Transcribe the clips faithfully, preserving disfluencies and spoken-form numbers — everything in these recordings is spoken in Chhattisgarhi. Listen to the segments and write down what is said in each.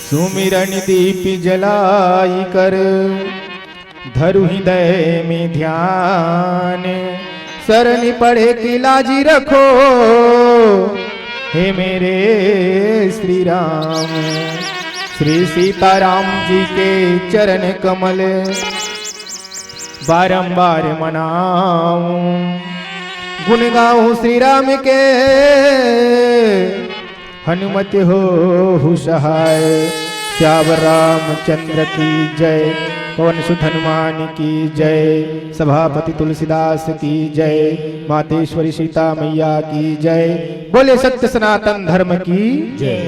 सुमिरन दीप जलाई कर, धरु हृदय में ध्यान। शरण पड़े की लाजी रखो, हे मेरे श्री राम। श्री सीताराम जी के चरण कमल बारंबार मनाऊं, गुण गाऊं श्री राम के, हनुमत होहु सहाय। सियावर रामचंद्र की जय, पवन सुत हनुमान की जय, सभापति तुलसीदास की जय, मातेश्वरी सीता मैया की जय। बोले सत्य सनातन धर्म की जय।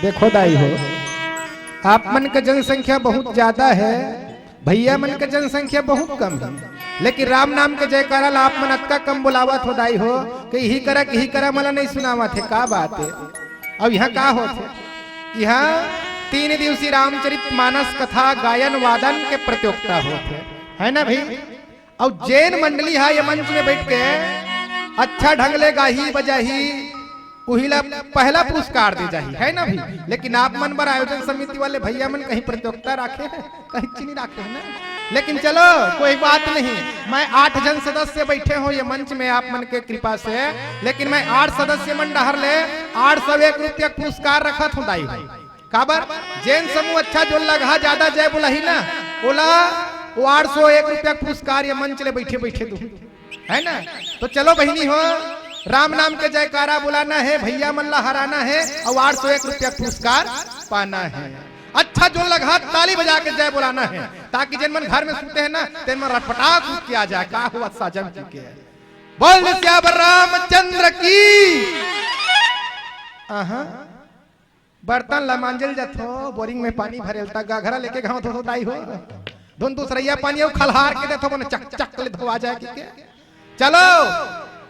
देखो दाई हो, आप मन का जनसंख्या बहुत ज्यादा है, भैया मन के जनसंख्या बहुत कम है, लेकिन राम नाम के जयकारा ला आप मन अतका कम बुलावत हो दाई हो कि इही करा, इही करा, मला नहीं सुनावत है, का बात है? अब यहाँ का होत है? यहाँ तीन दिवसीय रामचरित मानस कथा गायन वादन के प्रतियोगिता होत है, है ना भाई? और जैन मंडली हा ये मंच में बैठ के अच्छा ढंग ले गाही बजाही, उही ला पहला पुरस्कार दे जाही, है ना भाई? लेकिन आप मन बर आयोजन समिति वाले भैया मन कहीं प्रतियोगिता राखे हैं? कहीं चीनी राखे हैं ना। लेकिन चलो, कोई बात नहीं, मैं आठ जन सदस्य बैठे हो ये मंच में आप मन के कृपा से, लेकिन मैं आठ सदस्य मन डहर ले आठ सौ एक रुपया पुरस्कार रखत हूँ दाई। काबर? जेन समूह अच्छा जोन लगहा ज्यादा जय बोलाही ना, ओला वो आठ सौ एक रुपया पुरस्कार ये मंच ले बैठे बैठे दू, है ना? तो चलो बहिनी हो, राम नाम के जयकारा बुलाना है, भैया मन ला हराना है और आठ सौ एक रुपया पुरस्कार पाना है। अच्छा जोन लगहा ताली बजा के जय बुलाना है, ताकि जेन मन घर में सुते हैं ना, तेन मन रटपटाक उठ के आ जाए, का हुआ साजन जी के। बोल सियावर रामचंद्र की। आहा। बर्तन ला मांजल जथो, बोरिंग में पानी भरेल ता, गाघरा लेके घाव धो दाई हो। धुन दूसरैया पानी अउ खलहार के देथो, मने चक चक ले धोवा जाए के। चलो,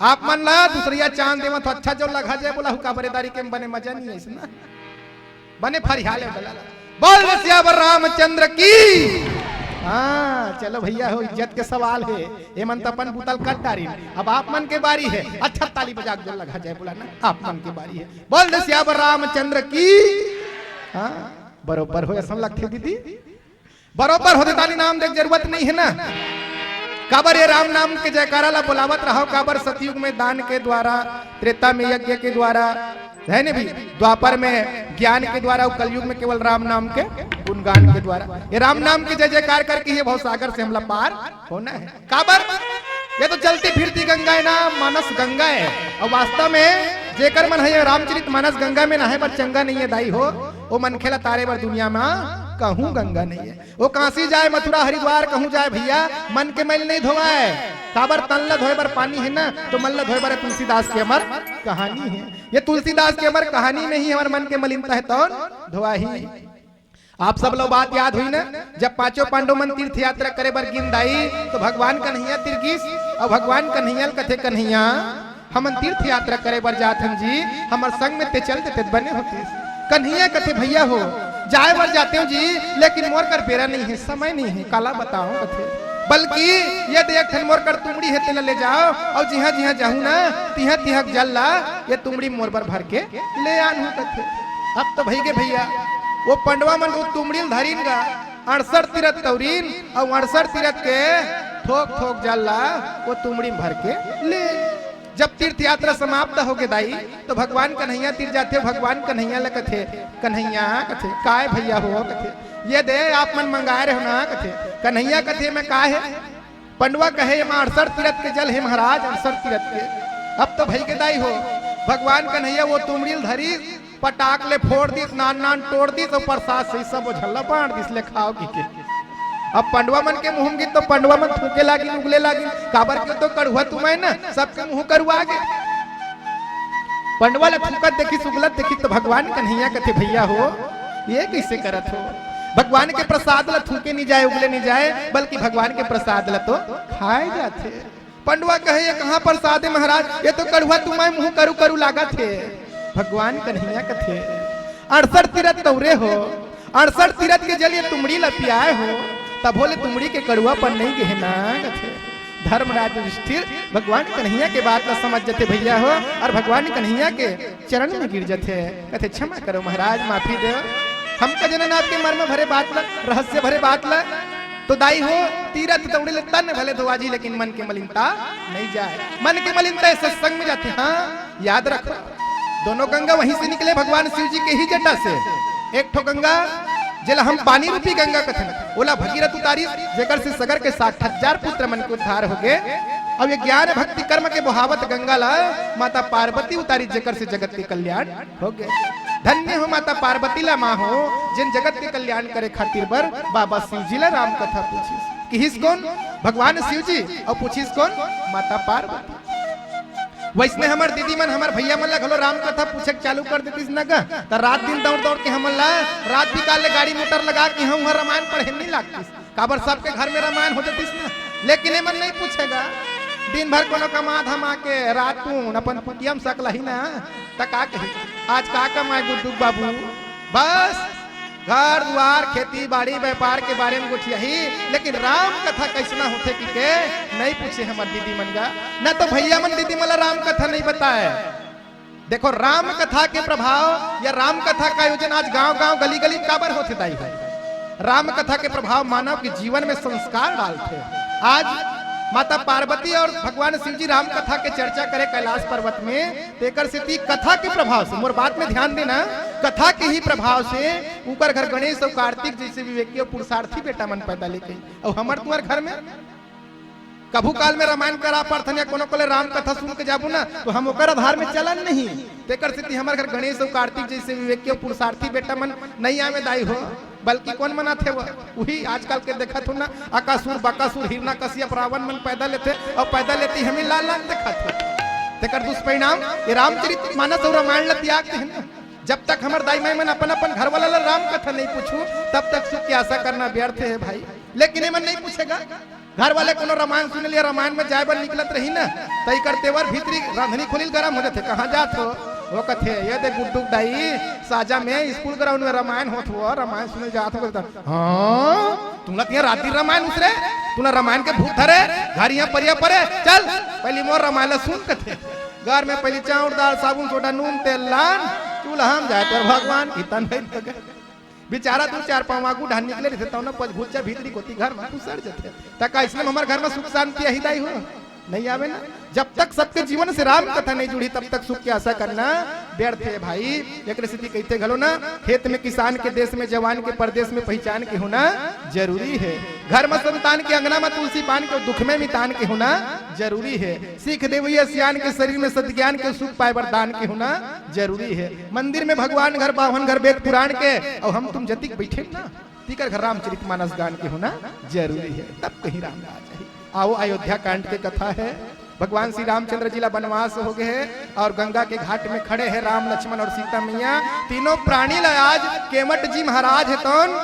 आप मन ला दूसरैया चांद देवत हो, अच्छा जोन लगहा जय बोला हु, काबर ए दारी के बने मजा नहीं है इसना। बने फरियाले बोला। बोल सियावर रामचंद्र की। हाँ, चलो भैया हो, इज्जत के सवाल है, ये मन तो अपन बुतल कट डारी। अब आप मन के बारी है, अच्छा ताली बजा के जोन लगहा जय बोला ना, आप मन के बारी है। बोल दे सियावर रामचंद्र की। हाँ, बरोबर हो, ऐसा लगथे दीदी, बरोबर हो, ताली नाम देख जरूरत नहीं है ना। काबर ये राम नाम के जयकारा ला बुलावत रहो, काबर सतयुग में दान के द्वारा, त्रेता में यज्ञ के द्वारा, है ना भी, द्वापर में ज्ञान के द्वारा, और कलयुग में केवल राम नाम के गुणगान के द्वारा। ये राम नाम के जय जयकार करके ये भवसागर से हमला पार होना है। काबर? ये तो चलती फिरती गंगा है ना, मानस गंगा है। और वास्तव में जेकर मन है ये रामचरित मानस गंगा में नहाए बर चंगा नहीं है दाई हो, वो मनखे ला तारे बर दुनिया में कहूँ गंगा नहीं है। वो काशी जाए, मथुरा, हरिद्वार, कहूँ जाए भैया, मन के मैल नहीं धोवाए। काबर? तन ला धोए बर पानी है ना, तो मन ला धोए बर तुलसीदास के अमर कहानी है। ये तुलसीदास के अमर कहानी में ही हमारे मन के मलिनता है, तौन धोवाही। आप सब लोग बात याद हुई ना, जब पांचों पांडव मन तीर्थ यात्रा करे बर गिन दाई, तो भगवान कन्हैया तिर गिस, और भगवान कन्हैया ल कथे, "कन्हैया, हमन तीर्थ यात्रा करे बर जात हन जी, हमर संग में ते चल देते त बने होतिस।" कन्हैया कथे, "भैया हो, जाए बर जाते हो जी, लेकिन मोर कर बेरा नहीं है, समय नहीं है, काला बताओ," कथे। "बल्कि ये देख थन मोर कर तुमड़ी है, तेला ले जाओ, और जिहाँ जिहाँ जाहू ना, तिहाँ तिहाँ जल ला ये तुमड़ी मोर बर भर के ले आनहू," कथे। अब तो भई गे भैया, वो पंडवा मन वो तुमड़ी ल धरिन गा, अड़सठ तीरथ तौरिन, और अड़सठ तीरथ के थोक थोक जल ला वो तुमड़ी में भर के ले। जब तीर्थ यात्रा समाप्त हो गे दाई, तो भगवान कन्हैया तिर जाथे, भगवान कन्हैया ल कथे, "कन्हैया," कथे, "काय भैया हो?" कथे, "ये दे, आप मन मंगाए रहे हो ना," कथे। कन्हैया कथे, "मैं का है?" पंडवा कहे, "एमा अड़सठ तीरथ के जल हे महाराज, अड़सठ तीरथ के।" अब तो भई गे दाई हो, भगवान कन्हैया वो तुमड़ी ल धरिस, पटाक ले फोड़ दिस, नान नान टोर दिस, अउ प्रसाद से सब झन ला बांट दिस, "ले खाओ," कहिके। अब पंडवा मन के मुंह में गिस तो पंडवा मन थूके लागिन, उगले लागिन, काबर के तो कड़ुआ तुमय ना, सबके मुंह करुआ गे। पंडवा ला थूकत देखिस, उगलत देखिस, तो भगवान कन्हैया कथे, "भैया हो, ये कैसे करत हो? भगवान के प्रसाद ला थूके नहीं जाए, उगले नहीं जाए, बल्कि भगवान के प्रसाद ला तो खाए जाथे।" पंडवा कहे, "ये कहाँ प्रसाद है महाराज? ये तो कड़ुआ तुमय मुंह करू करू लागत हे।" भगवान कन्हैया कथे, "अड़सठ तीरथ तौरे हो, अड़सठ तीरथ के जल ये तुमड़ी ला पियाए हो, तभो ले तुमड़ी के कड़ुआपन नहीं गे हे ना," कथे। धर्मराज युधिष्ठिर भगवान कन्हैया के बात ला समझ जथे भैया हो, और भगवान कन्हैया के चरण में गिर जथे, कथे, "क्षमा करो महाराज, माफी दो।" हमका जनन आपके मर्म भरे बात ल, रहस्य भरे बात ल। तो दाई हो, तीरथ दौड़े ले तन भले धोआ जी, लेकिन मन के मलिनता नहीं जाए। मन के मलिनता ए सत्संग में जाथे। हाँ, याद रखो, दोनों गंगा वहीं से निकले, भगवान शिव जी के ही जटा से। एक ठो गंगा, जेला हम पानी रूपी गंगा कथन, ओला भगीरथ उतारिस, जेकर से सगर के साठ हजार पुत्र मन के उद्धार हो गए। अब ये ज्ञान भक्ति कर्म के बोहावत गंगा ला माता पार्वती उतारिस, जेकर से जगत के कल्याण हो गए। धन्य हो माता पार्वती ला माँ हो, जिन जगत के कल्याण करे खातिर बर बाबा शिव जी ला राम कथा पूछिस। किहिस कोन? भगवान शिव जी। अउ पूछिस कोन? माता पार्वती। वैसने हमर दीदी मन, हमर भैया मन ला घलो राम कथा पूछे के चालू कर देतिस न ग, त रात दिन दौड़ दौड़ के हमन ला रात बिकाल ले गाड़ी मोटर लगा के हम उहाँ रामायण पढ़े नहीं लागतिस। काबर सबके घर में रामायण हो जतिस ना, लेकिन एमन नहीं पूछे ग। दिन भर कोनो कमा धमा के रात कुन अपन कुटिया म सकलही ना, त का कही, आज का कमाए गुड्डू बाबू? बस घर दुआर, खेती बाड़ी, व्यापार के बारे में गोठियाही, लेकिन राम कथा कैसना होथे कि के नहीं पूछे हमर दीदी मन गा। न तो भैया मन दीदी मन ला राम कथा नहीं बताए। देखो, राम कथा के प्रभाव या राम कथा का आयोजन आज गांव-गांव, गली-गली काबर होथे दाई हो? राम कथा के प्रभाव मानव के जीवन में संस्कार डालथे। आज माता पार्वती और भगवान शिव जी राम कथा के चर्चा करे कैलाश पर्वत में, तेकर सेती कथा के प्रभाव से, मोर बात में ध्यान देना, कथा के ही प्रभाव से उकर घर गणेश और कार्तिक जैसे विवेकी और पुरुषार्थी बेटा मन पैदा लेके। और हमर तुंहर घर में कभू काल में रामायण करा परथन या कोनो कोले राम कथा सुन के जाबू ना, तो हम ओकर आधार में चलन नहीं। तेकर सेती हमर घर गणेश और कार्तिक जैसे विवेकी और पुरुषार्थी बेटा मन नहीं आवे दाई हो, बल्कि कोन मन आथे वो? उही आजकल के देखत हो ना, अकासुर, बकासुर, हिरण्यकश्यप, रावण मन पैदा लेथे और पैदा लेती हमें लाल लाल देखत हो। तेकर दुष्परिणाम ये रामचरित मानस और रामायण ला त्याग दे ना। जब तक हमर दाई माई मन अपन अपन घर वाला ला राम कथा नहीं पूछू, तब तक सुख की आशा करना व्यर्थ है भाई। लेकिन एमन नहीं पूछे गा। घर वाले कोनो रामायण सुने लिए रामायण में जाए बर निकलत रही ना, त इकर तेवर भीतरी रांधनी खोली ल गरम हो जाथे। कहाँ जात हो? वो कथे, ये दे गुड्डू दाई, साजा में स्कूल ग्राउंड में रामायण होत हो, रामायण सुने जात हो। हाँ, तुला तिया राती रामायण उसरे, तुला रामायण के भूत धरे, घर यहाँ परिया परे, चल, पहली मोर रामायण ला सुन कथे। घर में पहली चाउर, दाल, साबुन, सोडा, नून, तेल लान, चूल्हा में जाए पर भगवान की तन नहीं लगे। बेचारा दू चार पाँव आगू ढान निकले रहिथे, तौन पजभुज्जा भीतरी कोती घर में घुसर जथे। त का इसने हमर घर में सुख शांति आही दाई हो? नहीं आवे ना। जब तक सबके जीवन से राम कथा नहीं जुड़ी, तब तक सुख की आशा करना व्यर्थ है भाई। एकरे सेती कहिथे घलो ना, खेत में किसान के, देश में जवान के, परदेश में पहचान के होना जरूरी है। घर में संतान के, अंगना में तुलसी पान के, दुख में मितान के होना जरूरी है। सीख देवइया सियान के, शरीर में सद्ज्ञान के, सुख पाए बर दान के होना जरूरी है। मंदिर में भगवान घर, बाभन घर, वेद पुराण के, और हम तुम जतिक बैठे ना, तिकर घर रामचरित मानस गान के होना जरूरी है, तब कहीं राम राज है। आओ, अयोध्या कांड के कथा है। भगवान श्री रामचंद्र जी ला वनवास हो गए हैं और गंगा के घाट में खड़े हैं राम, लक्ष्मण और सीता मैया। तीनों प्राणी ला आज केवट जी महाराज है तौन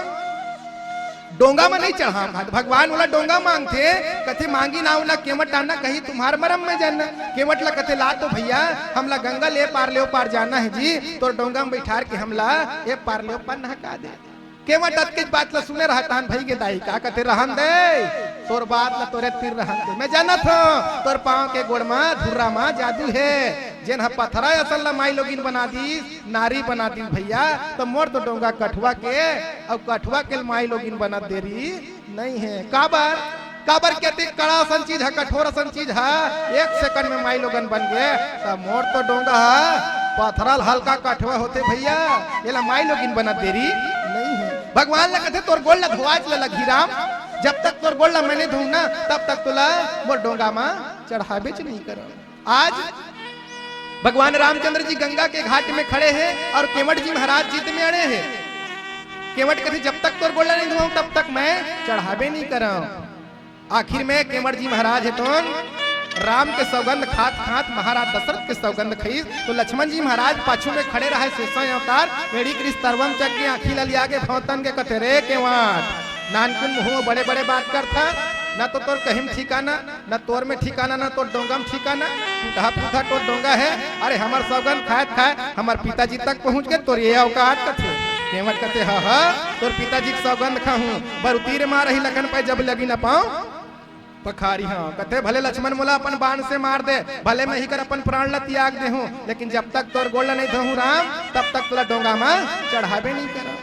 डोंगा में नहीं चढ़ा। भगवान वाला डोंगा मांगथे, कथे मांगी ना वाला केवट आना, कहीं तुम्हार मरम में जाना। केवट ला कथे ला तो भैया, हमला गंगा ले पार ले पार जाना है जी, तो डोंगा में बैठार के हमला ये पार ले पार नहका दे। केवट अतकेच बात ला सुने रहत हन, भई गे दाई, का कथे, रहन दे, तोर बात ला तोरे तीर रहन दे। मैं जानत हूँ, तोर पाँव के गोड़ मा, धुर्रा मा जादू है। जेन ह पथरा असन ला माई लोगिन बना दीस, नारी बना दीस भैया, तो मोर तो डोंगा कठवा के, अउ कठवा के माई लोगिन बना देरी नहीं है। काबर? काबर के अति कड़ा असन चीज ह, कठोर असन चीज ह, एक सेकंड में माई लोगन बन गे, त मोर तो डोंगा ह पथरा ल हल्का कठवा होथे भैया, एला माई लोगिन बना देरी नहीं है। भगवान ला कथे, तोर गोड़ ला धोवाच ला लगही राम, जब तक तोर गोड़ ला मैं नहीं धोऊं ना, तब तक तोला मोर डोंगा मा चढ़ाबेच नहीं करव। आज भगवान रामचंद्र जी गंगा के घाट में खड़े हैं और केवट जी महाराज जिद में अड़े हैं। केवट कथे, जब तक तोर गोड़ ला नहीं धोऊं, तब तक मैं चढ़ाबे नहीं करव। आखिर में केवट जी महाराज हे तोन राम के सौगंध खात खात महाराज दशरथ के सौगंध खईस, तो लक्ष्मण जी महाराज पाछू में खड़े रहे, शेषा अवतार, एड़ी करिस तरवम चक के आँखी ला लिया के भौंतन के कथे, रे केवट, नानकुन मुँह बड़े बड़े बात करथा, ना तो तोर कहीं में ठिकाना, ना तोर में ठिकाना, ना तोर डोंगा में ठिकाना, टूटहा फूटहा तोर डोंगा है। अरे हमर सौगंध खात खात हमर पिताजी तक पहुँच गे, तोर ये औकात कथे। केवट कथे, हा हा, तोर पिताजी के सौगंध खाहूँ, बरु तीर मारही लखन पाए जब लगी न पाँव पखारी। हाँ, कथे, भले लक्ष्मण मोला अपन बाण से मार दे, भले मैं ही कर अपन प्राण ला त्याग देहूँ, लेकिन जब तक तोर गोड़ ला नहीं धोहूँ राम, तब तक तोला डोंगा मा चढ़ाबे नहीं करव।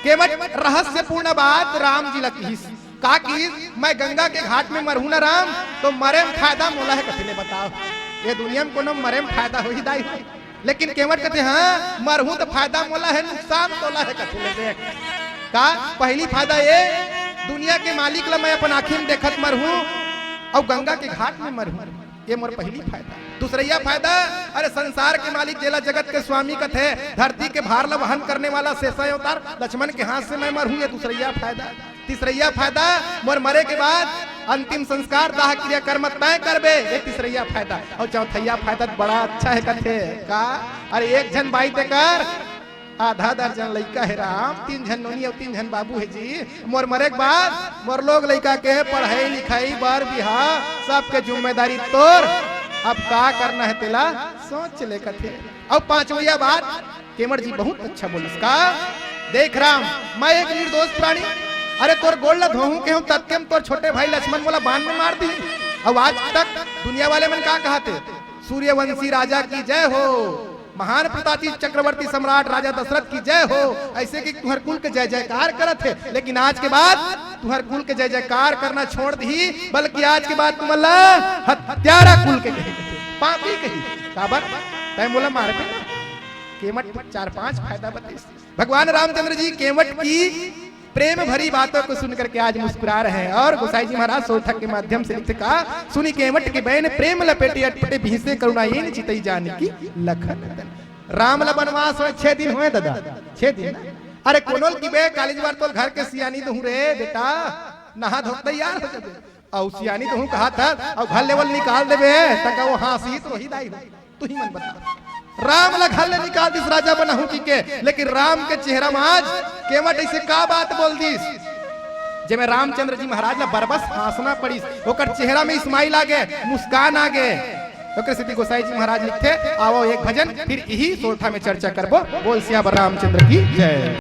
केवट रहस्यपूर्ण बात राम जी ला किहिस। का किहिस? "मैं गंगा के घाट में मरहूं ना राम, तो मरे में फायदा मोला हे," कथे। ले बताव, ये दुनिया में कोनो मरे में फायदा होही दाई? लेकिन केवट कथे, "हाँ, मरहूं तो फायदा मोला हे, नुकसान तोला हे," कथे। ले देख, का पहली फायदा ये, दुनिया के मालिक ला मैं अपन आँखी में देखत मरहूं, अउ गंगा के घाट में मरहूं, ये मोर पहली फायदा। दूसरैया फायदा, अरे संसार के मालिक जेला जगत के स्वामी कथे, धरती के भार ला वहन करने वाला शेषा अवतार लक्ष्मण के हाथ से मैं मरहूं, ये दूसरैया फायदा। तीसरैया फायदा, मोर मरे के बाद अंतिम संस्कार, दाह क्रिया कर्म तय करबे, ये तीसरैया फायदा। अउ चौथैया फायदा तो बड़ा अच्छा हे कथे, का? अरे एक झन बाई तेकर आधा दर्जन लइका हे राम, तीन झन नोनी अउ तीन झन बाबू हे जी। मोर मरे के बाद मोर लोग लइका के पढ़ाई लिखाई, बर बिहाव, सबके जिम्मेदारी तोर। अब का करना हे तेला सोच ले कथे। अउ पांचवैया बात, केवट जी बहुत अच्छा बोलिस का, "देख राम, मैं एक निर्दोष प्राणी, अरे तोर गोड़ ला धोहूं के हूं, ततके में तोर छोटे भाई लक्ष्मण मोला बाण में मार दी।" अउ आज तक दुनिया वाले मन का कहत हे, "सूर्यवंशी राजा की जय हो, महान प्रतापी चक्रवर्ती सम्राट राजा दशरथ की जय हो," ऐसे कि तुहर कुल के जय जयकार करत हे। लेकिन आज के बाद तुहर कुल के जय जयकार करना छोड़ दिही, बल्कि आज के बाद तुमन ला हत्यारा कुल के कही, पापी कही। काबर? तैं मोला मारबे ना। केवट चार पांच फायदा बतेस। भगवान रामचंद्र जी केवट की प्रेम भरी बातों को सुन करके आज मुस्कुरा रहे हैं। और गोसाई जी महाराज सोरठा के माध्यम से लिखते का, "सुनि केवट के बैन प्रेम लपेटे अटपटे, बिहसे करुणा एन चितई जानकी लखन तन।" राम ला बनवास होय छह दिन होय दादा, छह दिन ना? अरे कोनो ल किबे, काली जी बार तोल घर के सियानी दुहूं रे बेटा, नहा धो के तैयार हो जाबे। अउ सियानी दुहूं कहाथस, अउ घर ले ओला निकाल देबे, त का वो हाँसही तो होही दाई हो। तुही मन बता। राम ला घर ले निकाल दिस राजा बनाहूं कहिके, लेकिन राम के चेहरा में आज केवट ऐसे का बात बोल दिस, जेमे रामचंद्र जी महाराज ला बरबस हाँसना पड़िस। ओकर चेहरा में smile आ गे, मुस्कान आ गे। ओकर सेती गोसाई जी महाराज लिखथे, "आवो एक भजन, फिर इही सोरठा में चर्चा करबो।" बोल सियावर रामचंद्र की जय।